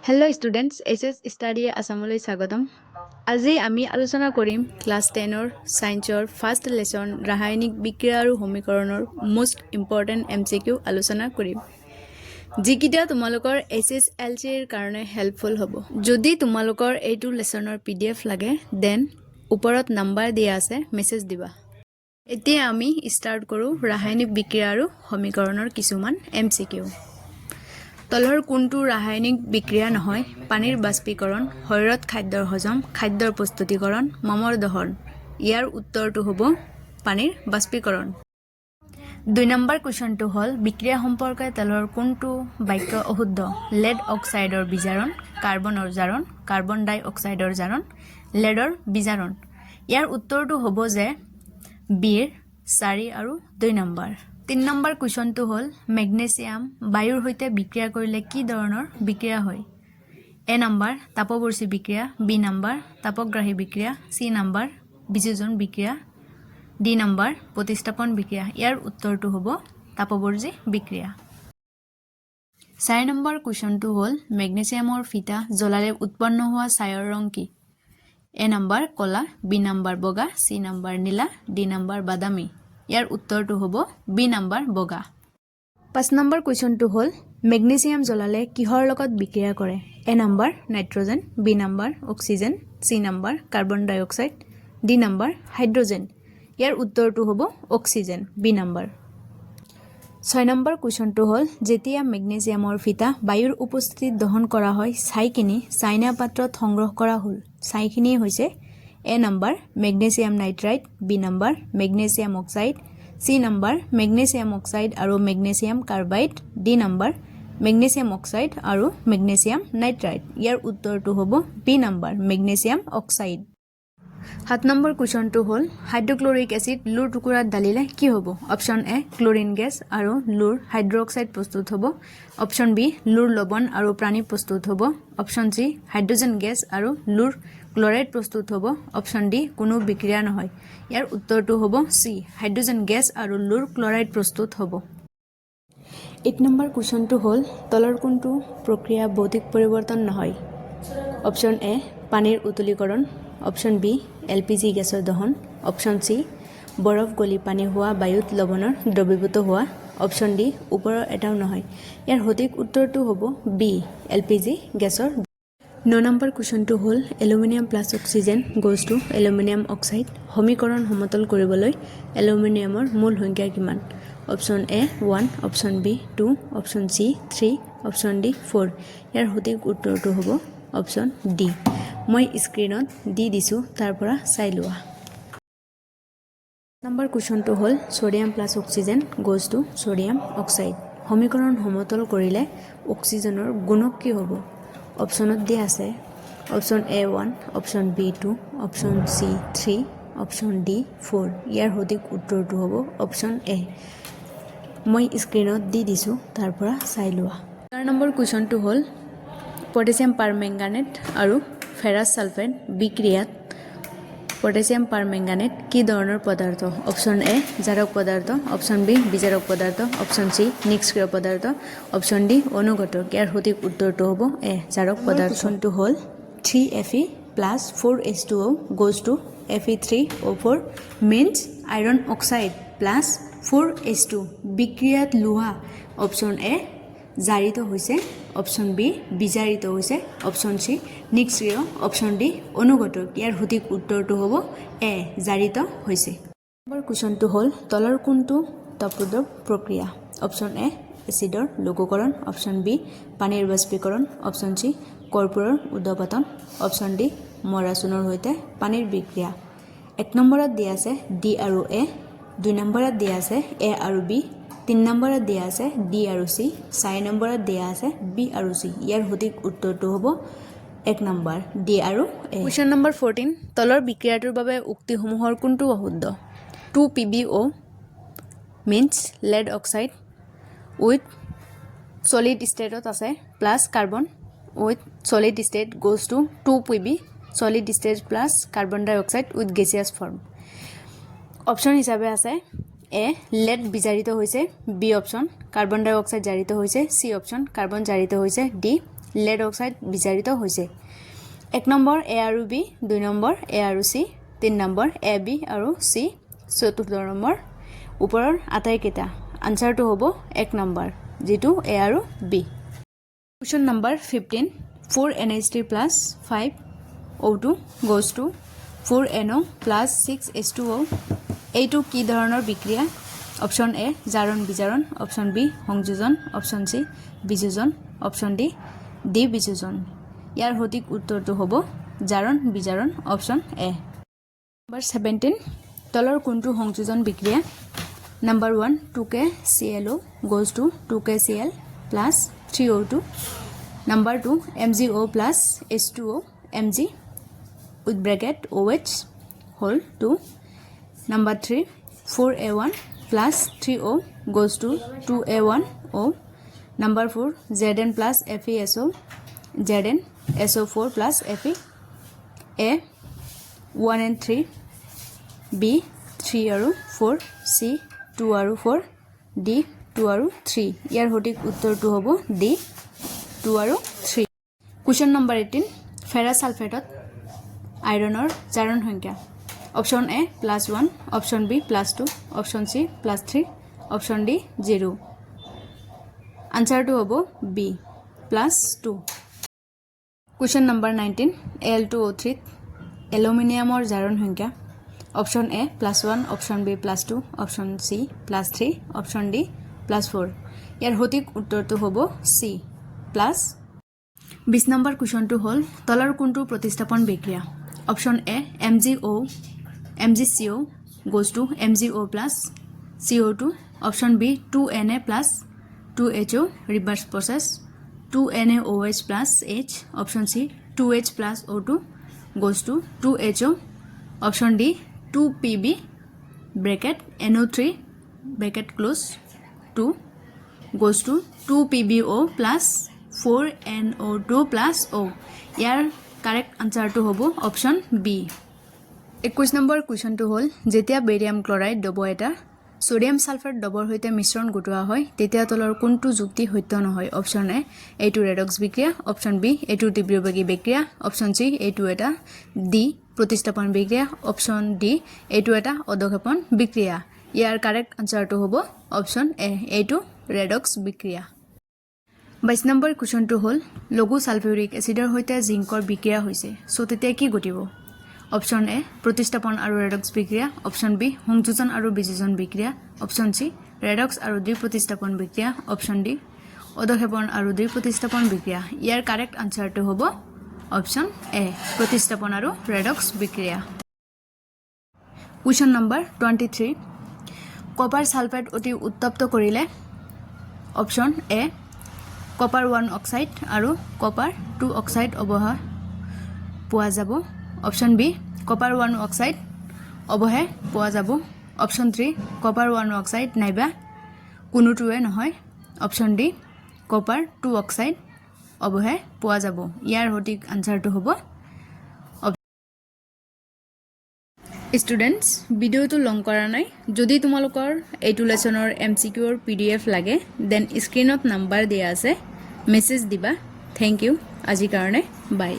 Hello' students, H S study আছামলৈ স্বাগতম। আজি আমি আলোচনা কৰিম ক্লাছ 10ৰ ছায়েন্সৰ ফাৰ্ষ্ট লেচন ৰাসায়নিক বিক্ৰিয়া আৰু সমীকৰণৰ মষ্ট ইম্পৰ্টেণ্ট এমচিকিউ আলোচনা কৰিম, যিকেইটা তোমালোকৰ এইচএছএলচিৰ কাৰণে হেল্পফুল হ'ব। যদি তোমালোকৰ এইটো লেচনৰ পিডিএফ লাগে, then ওপৰত নাম্বাৰ দিয়া আছে, মেছেজ দিবা। এতিয়া আমি ষ্টাৰ্ট কৰোঁ ৰাসায়নিক বিক্ৰিয়া আৰু সমীকৰণৰ কিছুমান এমচিকিউ। তলৰ কোনটো ৰাসায়নিক বিক্ৰিয়া নহয়? পানীৰ বাষ্পীকৰণ, শৰীৰত খাদ্যৰ হজম, খাদ্যৰ প্ৰস্তুতিকৰণ, মমৰ দহন। ইয়াৰ উত্তৰটো হ'ব পানীৰ বাষ্পীকৰণ। 2 নম্বৰ কুৱেশ্যনটো হ'ল, বিক্ৰিয়া সম্পৰ্কে তলৰ কোনটো বাক্য অশুদ্ধ? লেড অক্সাইডৰ বিজাৰণ, কাৰ্বনৰ জাৰণ, কাৰ্বন ডাই অক্সাইডৰ জাৰণ, লেডৰ বিজাৰণ। ইয়াৰ উত্তৰটো হ'ব যে বিৰ 4 আৰু 2 নম্বৰ। 3 নম্বৰ কুৱেশ্যনটো হ'ল, মেগনেছিয়াম বায়ুৰ সৈতে বিক্ৰিয়া কৰিলে কি ধৰণৰ বিক্ৰিয়া হয়? এ নাম্বাৰ তাপবৰ্জী বিক্ৰিয়া, বি নাম্বাৰ তাপগ্ৰাহী বিক্ৰিয়া, চি নাম্বাৰ বিযোজন বিক্ৰিয়া, ডি নাম্বাৰ প্ৰতিস্থাপন বিক্ৰিয়া। ইয়াৰ উত্তৰটো হ'ব তাপবৰ্জী বিক্ৰিয়া। 4 নম্বৰ কুৱেশ্যনটো হ'ল, মেগনেছিয়ামৰ ফিটা জ্বলালে উৎপন্ন হোৱা ছাইৰ ৰং কি? এ নাম্বাৰ ক'লা, বি নাম্বাৰ বগা, চি নাম্বাৰ নীলা, ডি নাম্বাৰ বাদামী। ইয়াৰ উত্তৰটো হ'ব বি নাম্বাৰ বগা। 5 নম্বৰ কুৱেশ্যনটো হ'ল, মেগনেছিয়াম জ্বলালে কিহৰ লগত বিক্ৰিয়া কৰে? এ number nitrogen, B number oxygen, C number carbon ডাই অক্সাইড, ডি নাম্বাৰ হাইড্ৰজেন। ইয়াৰ উত্তৰটো হ'ব অক্সিজেন, বি নাম্বাৰ। 6 নম্বৰ কুৱেশ্যনটো হ'ল, যেতিয়া মেগনেছিয়ামৰ ফিটা বায়ুৰ উপস্থিতিত দহন কৰা হয়, ছাইখিনি চাইনা পাত্ৰত সংগ্ৰহ কৰা হ'ল। ছাইখিনি হৈছে এ number magnesium nitride, B number magnesium oxide, C number magnesium oxide আৰু magnesium carbide, D number magnesium oxide আৰু মেগনেছিয়াম নাইট্ৰাইড। ইয়াৰ উত্তৰটো হ'ব B number magnesium oxide. 7 number কুৱেশ্যনটো হ'ল, হাইড্ৰক্লৰিক এচিড লোৰ টুকুৰাত ঢালিলে কি হ'ব? অপশ্যন এ ক্লৰিন গেছ আৰু লোৰ হাইড্ৰক্সাইড প্ৰস্তুত হ'ব। অপশ্যন বি লোৰ লৱণ আৰু পানী প্ৰস্তুত হ'ব। অপশ্যন চি হাইড্ৰজেন গেছ আৰু লোৰ ক্লৰাইড প্ৰস্তুত হ'ব। অপশ্যন ডি কোনো বিক্ৰিয়া নহয়। ইয়াৰ উত্তৰটো হ'ব চি হাইড্ৰজেন গেছ আৰু লোৰ ক্লৰাইড প্ৰস্তুত হ'ব। 8 নম্বৰ কুৱেশ্যনটো হ'ল, তলৰ কোনটো প্ৰক্ৰিয়া ভৌতিক পৰিৱৰ্তন নহয়? অপশ্যন এ পানীৰ উতলীকৰণ, অপশ্যন বি এলপিজি গেছৰ দহন, অপশ্যন চি বৰফ গলি পানী হোৱা, বায়ুত লৱণৰ দ্ৰৱীভূত হোৱা, অপশ্যন ডি ওপৰৰ এটাও নহয়। ইয়াৰ সঠিক উত্তৰটো হ'ব বি এলপিজি গেছৰ। 9 নম্বৰ কুৱেশ্যনটো হ'ল, aluminium plus oxygen goes to aluminium oxide সমীকৰণ সমতল কৰিবলৈ এলুমিনিয়ামৰ মৌল সংখ্যা কিমান? Option A 1, option B 2, option C 3, option D 4। ইয়াৰ সঠিক উত্তৰটো হ'ব অপশ্যন ডি। মই স্ক্ৰীণত দি দিছোঁ, তাৰ পৰা চাই লোৱা। নম্বৰ কুৱেশ্যনটো হ'ল, sodium plus oxygen goes to sodium oxide সমীকৰণ সমতল কৰিলে অক্সিজেনৰ গুণক কি হ'ব? অপশ্যনত দিয়া আছে option A 1, option B 2, option C 3, option D 4। ইয়াৰ সঠিক উত্তৰটো হ'ব অপশ্যন এ। মই স্ক্ৰীণত দি দিছোঁ, তাৰ পৰা চাই লোৱা। 4 নম্বৰ কুৱেশ্যনটো হ'ল, পটেছিয়াম পাৰমেংগানেট আৰু ফেৰাছ ছালফেট বিক্ৰিয়াত পটেছিয়াম পাৰমেংগানেট কি ধৰণৰ পদাৰ্থ? অপশ্যন এ জাৰক পদাৰ্থ, অপশ্যন বি বিজাৰক পদাৰ্থ, অপশ্যন চি নিষ্ক্ৰিয় পদাৰ্থ, অপশ্যন ডি অনুঘটক। ইয়াৰ সঠিক উত্তৰটো হ'ব এ জাৰক পদাৰ্থ। কুৱেশ্যনটো হ'ল, 3 Fe plus 4 H2O goes to Fe3O4 means iron oxide plus 4 H2 বিক্ৰিয়াত লোহা অপশ্যন এ জাৰিত হৈছে, অপশ্যন বি বিজাৰিত হৈছে, অপশ্যন চি নিষ্ক্ৰিয়, অপশ্যন ডি অনুঘটক। ইয়াৰ সঠিক উত্তৰটো হ'ব এ জাৰিত হৈছে। নম্বৰ কুৱেশ্যনটো হ'ল, তলৰ কোনটো তাপদ্ৰৱ প্ৰক্ৰিয়া? অপশ্যন এ এচিডৰ লঘুকৰণ, অপশ্যন বি পানীৰ বাষ্পীকৰণ, অপশ্যন চি কৰ্পূৰৰ উৰ্ধপাতন, অপশ্যন ডি মৰা চূণৰ সৈতে পানীৰ বিক্ৰিয়া। 1 নম্বৰত দিয়া আছে ডি আৰু এ, 2 নম্বৰত দিয়া আছে এ আৰু বি, 3 নম্বৰত দিয়া আছে ডি আৰু চি, 4 নম্বৰত দিয়া আছে বি আৰু চি। ইয়াৰ সঠিক উত্তৰটো হ'ব 1 নম্বৰ ডি আৰু এ। কুৱেশ্যন নম্বৰ 14, তলৰ বিক্ৰিয়াটোৰ বাবে উক্তিসমূহৰ কোনটো অশুদ্ধ? 2 PbO means lead oxide with solid ষ্টেটত আছে plus carbon with solid state goes to 2 Pb solid state plus carbon dioxide with gaseous form। Option হিচাপে আছে এ লেড বিজাৰিত হৈছে, বি অপশ্যন কাৰ্বন ডাই oxide জাৰিত হৈছে, চি অপশ্যন কাৰ্বন জাৰিত হৈছে, D lead oxide বিজাৰিত হৈছে? এক number এ আৰু B, দুই নম্বৰ এ আৰু চি, তিনি নম্বৰ এ, বি আৰু চি, চতুৰ্থ নম্বৰ ওপৰৰ আটাইকেইটা। আনচাৰটো হ'ব এক নম্বৰ, যিটো এ আৰু B. Question number 15, 4 NH3 plus 5 O2 goes to 4 NO plus 6 H2O। এইটো কি ধৰণৰ বিক্ৰিয়া? অপশ্যন এ জাৰণ বিজাৰণ, অপশ্যন বি সংযোজন, অপশ্যন চি বিযোজন, অপশ্যন ডি দ্বিবিযোজন। ইয়াৰ সঠিক উত্তৰটো হ'ব জাৰণ বিজাৰণ, অপশ্যন এ। নম্বৰ 17, তলৰ কোনটো সংযোজন বিক্ৰিয়া? Number 1, 2 KClO goes to 2 KCl plus 3 O2. Number 2, MgO plus H2O Mg with bracket OH whole 2. Number 3, 4 A1 plus 3O goes to 2 A1 O. Number 4, Zn plus FeSO Zn SO4 plus Fe. A 1 and 3, B 3 আৰু 4, C 2 আৰু 4, D 2 আৰু 3। ইয়াৰ সঠিক উত্তৰটো হ'ব D 2 আৰু 3। Question number 18, ferrous ছালফেটত আইৰণৰ জাৰণ সংখ্যা? Option A +1, option B +2, option C +3, option D 0। আনচাৰটো হ'ব B +2। Question number 19, Al2O3ত এলুমিনিয়ামৰ জাৰণ সংখ্যা? Option A +1, option B +2, option C +3, option D +4। ইয়াৰ সঠিক উত্তৰটো হ'ব চি প্লাছ। 20 নম্বৰ কুৱেশ্যনটো হ'ল, তলৰ কোনটো প্ৰতিস্থাপন বিক্ৰিয়া? Option A, MgCO goes to MgO plus CO2. Option B, 2 Na plus 2 HO, reverse process, 2 NaOH plus H. Option C, 2 H plus O2 goes to 2 HO. Option D, 2 Pb bracket NO3 bracket close 2 goes to 2 PbO plus 4 NO2 plus O। Year correct আনচাৰটো হ'ব option B. 21 number কুৱেশ্যনটো হ'ল, যেতিয়া barium chloride দ্ৰৱ এটা sodium sulphate দ্ৰৱৰ সৈতে মিশ্ৰণ ঘটোৱা হয়, তেতিয়া তলৰ কোনটো যুক্তি সত্য নহয়? অপশ্যন এ, এইটো ৰেডক্স বিক্ৰিয়া। অপশ্যন বি, এইটো তীব্ৰবেগী বিক্ৰিয়া। অপশ্যন চি, এইটো এটা দ্বি প্ৰতিস্থাপন বিক্ৰিয়া। অপশ্যন ডি, এইটো এটা অধঃক্ষেপণ বিক্ৰিয়া। ইয়াৰ কাৰেক্ট আনচাৰটো হ'ব অপশ্যন এ, এইটো ৰেডক্স বিক্ৰিয়া। 22 নম্বৰ কুৱেশ্যনটো হ'ল, লঘু ছালফিউৰিক এচিডৰ সৈতে জিংকৰ বিক্ৰিয়া হৈছে, চ' তেতিয়া কি ঘটিব? অপশ্যন এ প্ৰতিস্থাপন আৰু ৰেডক্স বিক্ৰিয়া, অপশ্যন বি সংযোজন আৰু বিযোজন বিক্ৰিয়া, অপশ্যন চি ৰেডক্স আৰু দ্বি প্ৰতিস্থাপন বিক্ৰিয়া, অপশ্যন ডি অধঃক্ষেপণ আৰু দ্বি প্ৰতিস্থাপন বিক্ৰিয়া। ইয়াৰ কাৰেক্ট আনচাৰটো হ'ব অপশ্যন এ, প্ৰতিস্থাপন আৰু ৰেডক্স বিক্ৰিয়া। Question number 23, copper sulphate অতি উত্তপ্ত কৰিলে অপশ্যন এ কপাৰ 1 অক্সাইড আৰু কপাৰ 2 অক্সাইড অৱশেষ পোৱা যাব, অপশ্যন বি কপাৰ 1 অক্সাইড অৱশেষ পোৱা যাব, অপশ্যন 3 কপাৰ 1 অক্সাইড নাইবা কোনোটোৱে নহয়, অপশ্যন ডি কপাৰ 2 অক্সাইড অৱশেষ পোৱা যাব। ইয়াৰ সঠিক আনচাৰটো হ'ব। ষ্টুডেণ্টছ, ভিডিঅ'টো লং কৰা নাই। যদি তোমালোকৰ এইটো লেচনৰ এমচিকিউৰ পিডিএফ লাগে, then স্ক্ৰীণত নাম্বাৰ দিয়া আছে, মেছেজ দিবা। Thank U, আজিৰ কাৰণে বাই।